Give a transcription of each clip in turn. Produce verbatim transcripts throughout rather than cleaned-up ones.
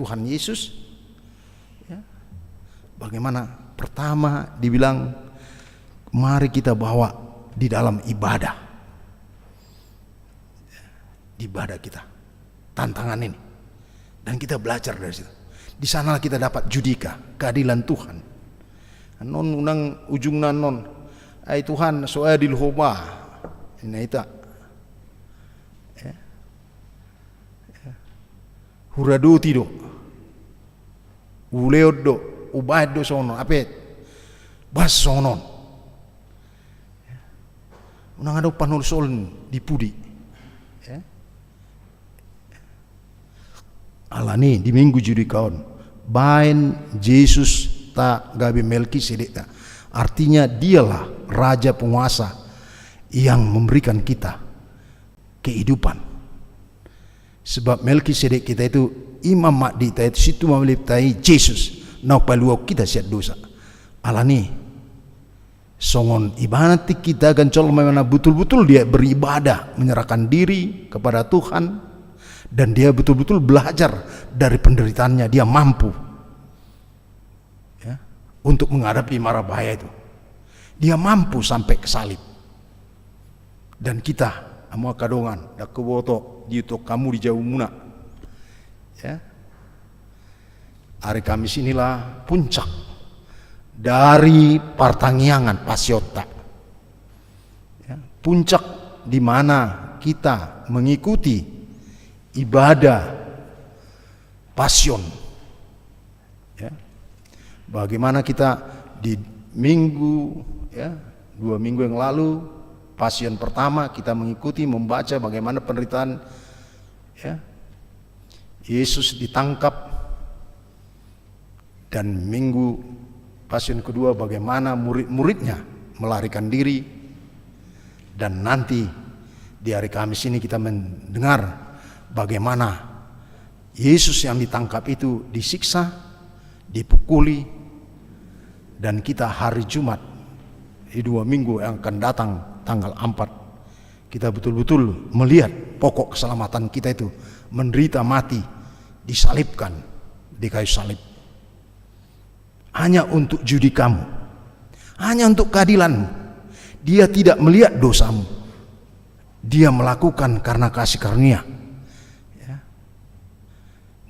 Tuhan Yesus. Ya. Bagaimana pertama dibilang, mari kita bawa di dalam ibadah. Di ibadah kita. Tantangan ini. Dan kita belajar dari situ. Di sanalah kita dapat judika, keadilan Tuhan. Annon unang ujungna annon. Ai Tuhan, so adil ho ba. Ninna hita. Ya. Ya. Huradoti do. Hulehon do. Hubahen do songon on. Hape. Boasa songon on. Ya. Unang adong panolsol di pudi. Ya. Alani di Minggu Judika on, baen Jesus ta gabe Melkisedekta. Artinya dialah raja penguasa yang memberikan kita kehidupan. Sebab Melkisedek kita itu, imam magdi ta itu, sintua mamelep ta i Jesus, na hupaluahon kita sian dosa. Alani songon ibana tingki tagan jolma na betul-betul dia beribadah, menyerahkan diri kepada Tuhan, dan dia betul-betul belajar dari penderitaannya, dia mampu, ya, untuk menghadapi mara bahaya itu. Dia mampu sampai ke salib. Dan kita, hamu angka dongan, ndang huboto diihuthon hamu di jabumuna. Ya. Hari Kamis inilah puncak dari partangiangan pasionta. Ya, puncak di mana kita mengikuti ibadah pasion. Ya. Bagaimana kita di minggu, ya, dua minggu yang lalu, pasion pertama kita mengikuti, membaca bagaimana penderitaan, ya, Yesus ditangkap, dan minggu pasion kedua bagaimana murid-muridnya melarikan diri, dan nanti di hari Kamis ini kita mendengar bagaimana Yesus yang ditangkap itu disiksa, dipukuli, dan kita hari Jumat di dua minggu yang akan datang, tanggal empat, kita betul-betul melihat pokok keselamatan kita itu menderita mati, disalibkan di kayu salib. Hanya untuk judikamu, hanya untuk keadilanmu. Dia tidak melihat dosamu. Dia melakukan karena kasih karunia. Ya.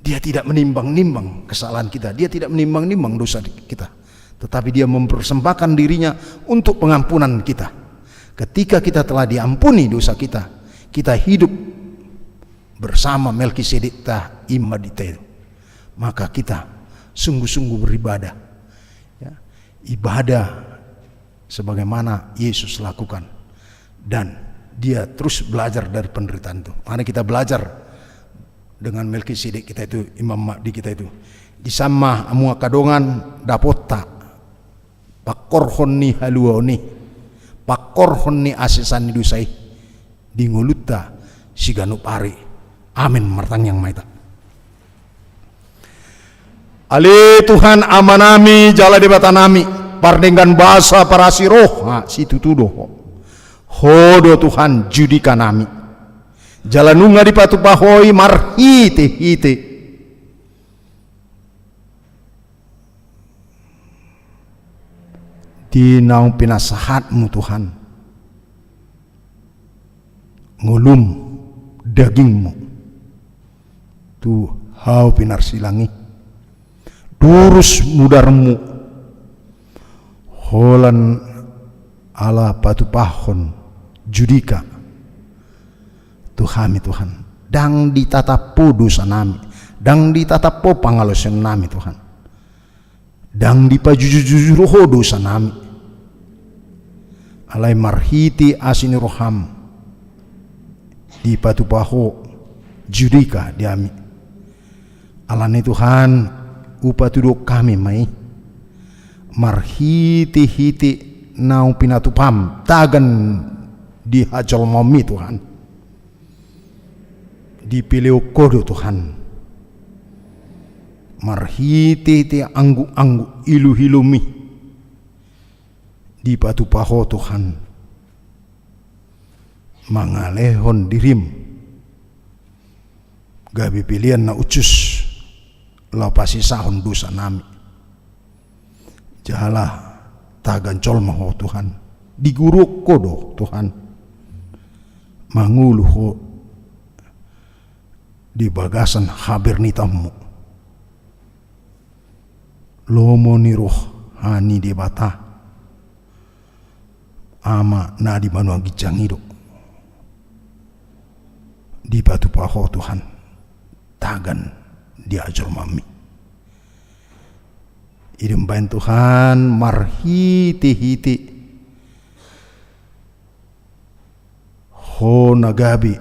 Dia tidak menimbang-nimbang kesalahan kita. Dia tidak menimbang-nimbang dosa kita. Tetapi dia mempersembahkan dirinya untuk pengampunan kita. Ketika kita telah diampuni dosa kita, kita hidup bersama Melkisedek ta, imam magdi ta itu. Maka kita sungguh-sungguh beribadah. Ya. Ibadah sebagaimana Yesus lakukan. Dan dia terus belajar dari penderitaan itu. Mari kita belajar dengan Melkisedek kita itu, imam magdi kita itu. Di son ma hamu angka dongan dapotta pangkorhon ni haluaon i, pangkorhon ni hasesaan ni dosa i di ngolunta siganup ari. Amen. Martangiang ma hita. Ale Tuhan Amanami jala Debatanami, pardenggan basa, parasi roha, situtu do Ho. Ho do Tuhan judikanami. Jala nunga dipatupa Ho i marhite-hite di naung pinasahatmu Tuhan. Ngolum, dagingmu tu hau pinarsilang i. Durus mudarmu holan ala patupahon judika tu hami Tuhan. Ndang ditatap Ho dosanami, ndang ditatap Ho pangalaosionnami Tuhan. Ndang dipajujur-jujur Ho dosanami. Alai marhite asi ni roham dipatupa Ho judika di hami. Alani Tuhan, hupatuduhon hami ma i marhite-hite naung pinatupam tagan di hajolmaonmi Tuhan. Dipelehon Ho do Tuhan. Marhite-hite angguk-angguk ilu-ilumi dipatupa Ho Tuhan. Mangalehon dirim gabe pelean na hushus laho pasesahon dosa nami. Jala tagan jolma Ho Tuhan, diguruhon Ho do Tuhan mangolu Ho di bagasan habernitaonMu. Lomo ni roha ni Debata, Ama na di banua ginjang i do dipatupa Ho Tuhan tagan di jolmami. I do umbahen Tuhan marhitehite Ho na gabe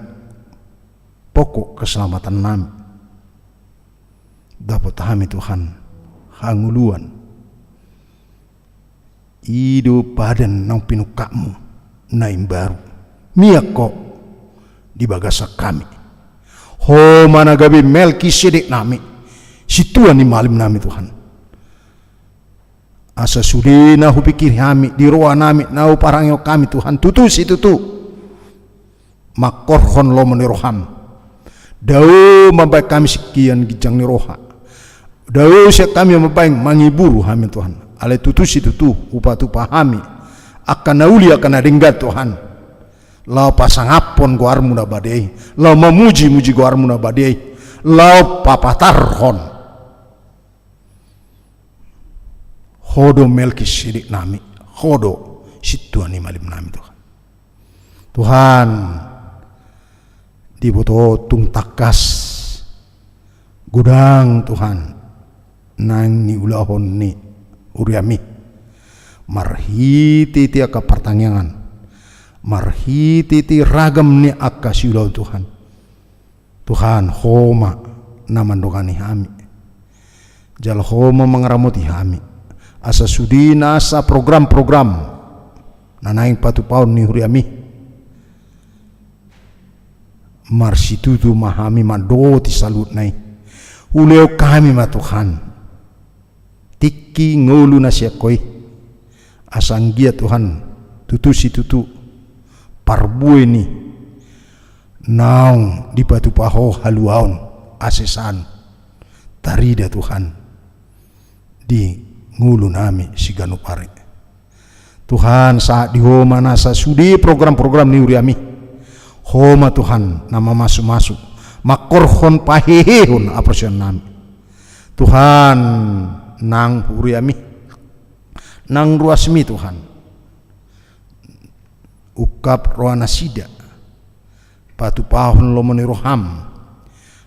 pokok keselamatan nami, dapot hami Tuhan hangoluan. I do badan naung pinungkapMu na imbaru, miak Ho di bagasan hami. Ho ma na gabe Melkisedek nami, sintua ni malim nami Tuhan. Asa sude na hupingkiri hami, di roha nami na huparangehon hami Tuhan, tutu situtu mangkorhon lomo ni rohaM. Dao mambahen hami sian ginjang ni roha. Dao sian hami mambahen mangiburu hami Tuhan. Alai tutu situtu hupatupa hami angka na uli angka na denggan Tuhan, laho pasangaphon goarMu na badia i, laho mamujimuji goarMu na badia i, laho papatarhon Ho do Melkisedek nami, Ho do sintua ni malim nami Tuhan. Tuhan, diboto Ho tung tangkas godang Tuhan naeng niulahon ni huriaMi, marhitehite angka partangiangan, marhitehite ragam ni angka siulahon Tuhan. Tuhan, Ho ma na mandongani hami. Jala Ho ma mangaramoti hami. Asa sude nasa program-program na naeng patupaon ni huriaMi, marsitutu ma hami mandok saluhutna i. Ulehon hami ma Tuhan tingki ngolu na sian Ho i. Asa anggiat Tuhan, tutu situtu parbue ni naung dipatupa Ho haluaon hasesaan tarida Tuhan di ngolu nami siganup ari. Tuhan, sahat di Ho ma nasa sude program-program ni huriaMi. Ho ma Tuhan na mamasumasu, mangkorhon pahehehon haporseaon nami. Tuhan, nang huriaMi, nang ruasMi Tuhan, ungkap roha nasida, patupahon lomo ni rohaM,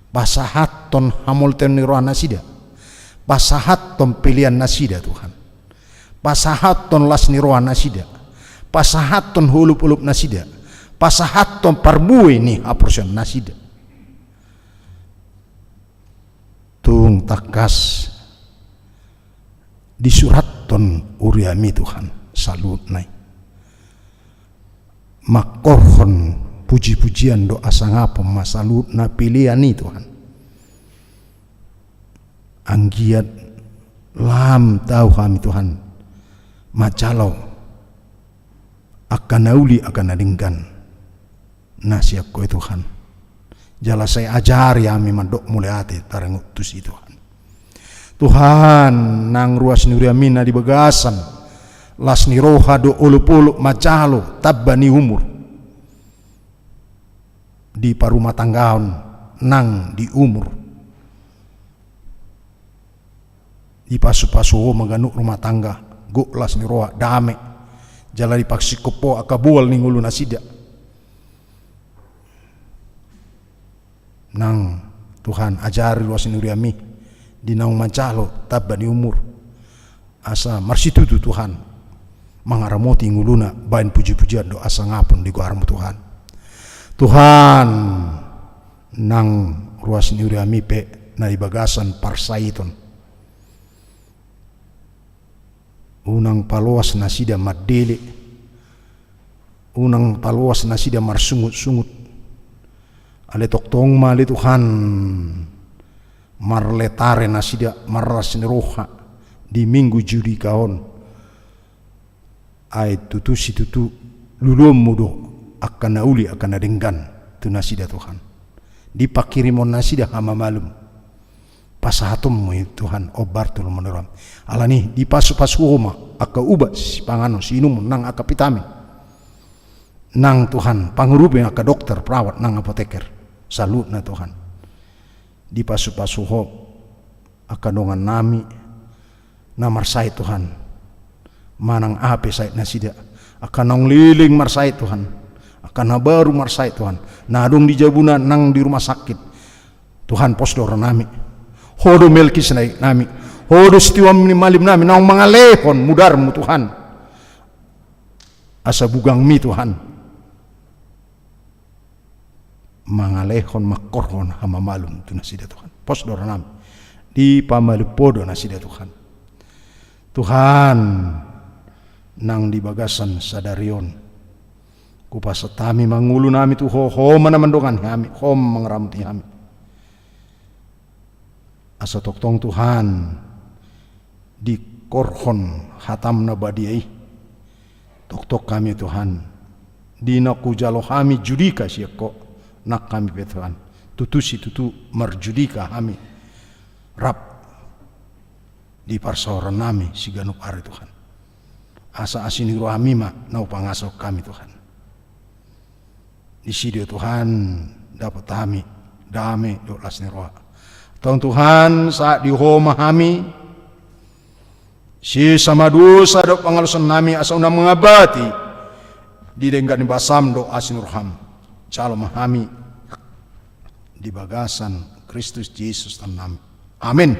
pasahathon hamolteon ni roha nasida, pasahathon pelean nasida Tuhan, pasahathon las ni roha nasida, pasahathon holopolop nasida, pasahathon parbue ni haporseaon nasida. Tung tangkas disurathon huriaMi Tuhan saluhutna i, mangkorhon pujipujian dohot hasangapon ma saluhutna pelean i Tuhan. Anggiat lam tau hami Tuhan manjalo angka na uli angka na denggan na sian Ho i Tuhan. Jala sai ajari hami mandok mauliate taringot tusi Tuhan. Tuhan, nang ruas ni huriaMi na di bagasan las ni roha dohot olopolop manjalo tamba ni umur, di parumatanggaon nang di umur, dipasupasu Ho ma ganup rumah tangga, gok las ni roha, dame, jala diparsingkop Ho angka boal ni ngolu nasida. Nang Tuhan, ajari ruas ni huriaMi di naung manjalo tamba ni umur, asa marsitutu Tuhan mangaramoti ngoluna bahen pujipujian dohot hasangapon di goarMu Tuhan. Tuhan, nang ruas ni huriaMi pe na di bagasan parsaiton, unang paloas nasida mandele, unang paloas nasida marsungut-sungut. Alai tongtong ma ale Tuhan, marletare nasida marlas ni roha di Minggu Judika on. Ai tutu situtu luluanMu do angka na uli angka na denggan tu nasida Tuhan, di panghirimon nasida hamamalum. pasahatonmu i Tuhan, ombar tu lomo ni roham. Alani i, dipasupasu Ho ma angka ubat sipanganon siinumon nang angka vitamin. Nang Tuhan, pangurupi angka dokter, perawat, nang apoteker. Saluhutna Tuhan. Dipasupasu Ho angka dongannami na marsahit Tuhan. Manang aha pe sahit nasida. Angka naung leleng marsahit Tuhan. Angka na baru marsahit Tuhan. Na adong di jabuna nang di rumah sakit. Tuhan, pos do rohanami. Ho do Melkisedeknami. Ho do sitiruon ni malimnami. Naung mangalehon mudarmu Tuhan. Asa bugangmi Tuhan. Mangalehon mangkorhon hamamalum tu nasida Tuhan. Pos do rohanami. Dipamalum Ho do nasida Tuhan. Tuhan, nang di bagasan sadari on. Hupasahat hami ma ngolunami tu Ho, Ho ma na mandongani hami, Ho ma mangaramoti hami. Asa tongtong Tuhan, dikorhon hatam na badia i. Tongtong hami Tuhan. Di na hujalo hami judika sian Ho, nang hami pe Tuhan. Tutu situtu marjudika hami. Rap di parsaorannami siganup ari Tuhan. Asa asi ni rohami ma na hupangasahon hami Tuhan. Disi do Tuhan, dapot hami dame dohot las ni roha. Tong Tuhan, sahat di Ho ma hami, sesa ma dosa dohot pangalosannami asa unang mangambati di denggan ni basam dohot asi ni roham. Jalo ma hami di bagasan Kristus Jesus Tuhannami. Amin.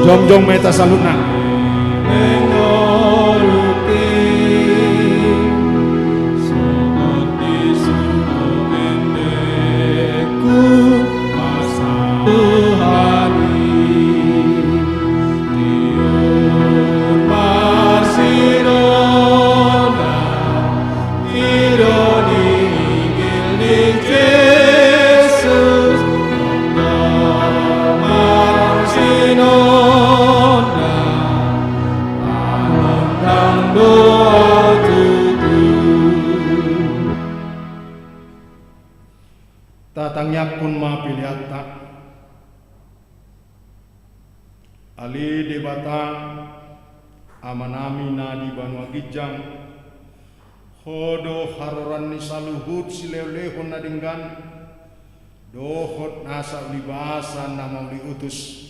Jongjong ma hita saluhutna. Tatangiangkon ma peleanta. Ale Debata, Amanami na di banua ginjang, Ho do haroroan ni saluhut silehonlehon na denggan, dohot nasa ulibasa na mauliutus.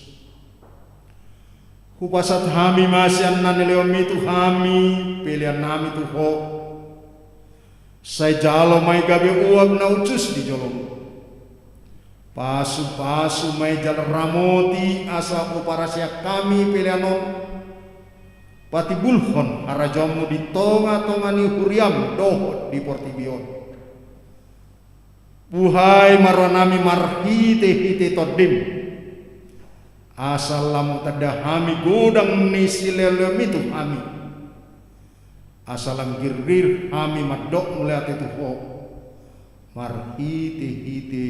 Hupasahat hami ma sian na nilehonmi tu hami peleannami tu Ho. Sai jalo ma i gabe uap na ucus di jolom. Pasupasu ma i jala ramoti asa huparsiap hami pelean on patimbulhon harajaonmu di tongatonga ni huriam dohot di portibi on. Buhai ma rohanami marhitehite Tondim, asa lam hutanda hami godang ni silehonlehonmi tu hami. Asa lam girgir hami mandok mauliate tu Ho marhitehite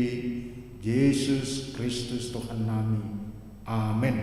Jesus Kristus Tuhannami. Amen.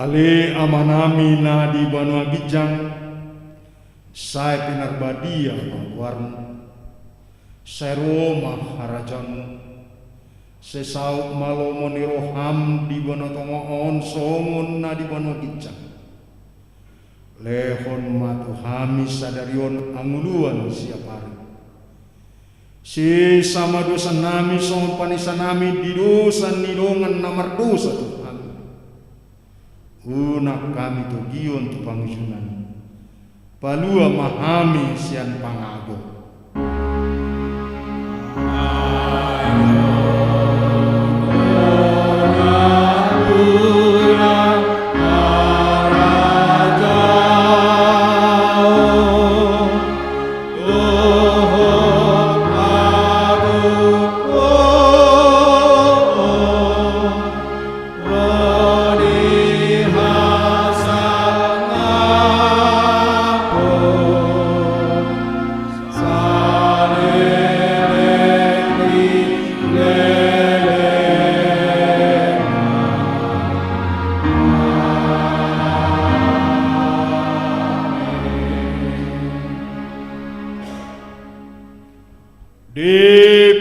Ale Amanami na di banua ginjang, sai pinarbadia ma goarmu. Sai ro ma harajaonmu. Sai saut ma lomo ni roham di banua tonga on songon na di banua ginjang. Lehon ma tu hami sadari on hangoluan siapari. Sesa ma dosanami songon panesanami di dosa ni dongan na mardosa tu hami. Unang hami togion tu pangunjunan. Palua ma hami sian pangago.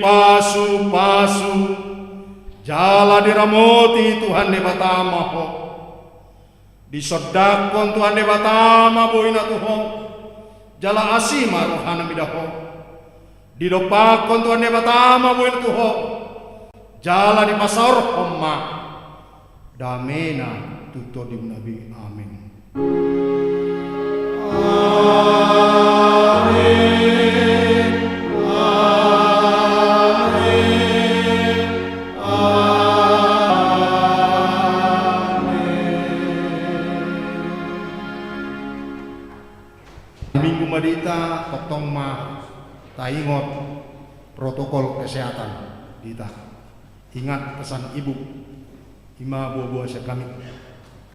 Dipasupasu jala diramoti Tuhan Debata ma ho. Disondangkon Tuhan Debata ma bohina tu ho, jala asi ma rohana mida ho. Didompakkon Tuhan Debata ma bohina tu ho, jala dipasaorhon ma damena tu tondimna be. Amen. Amen. Amen. Amen. Minggu ma di hita, tongtong ma taingot protokol kesehatan di hita. Ingat pesan ibu, ima boaboa sian hami.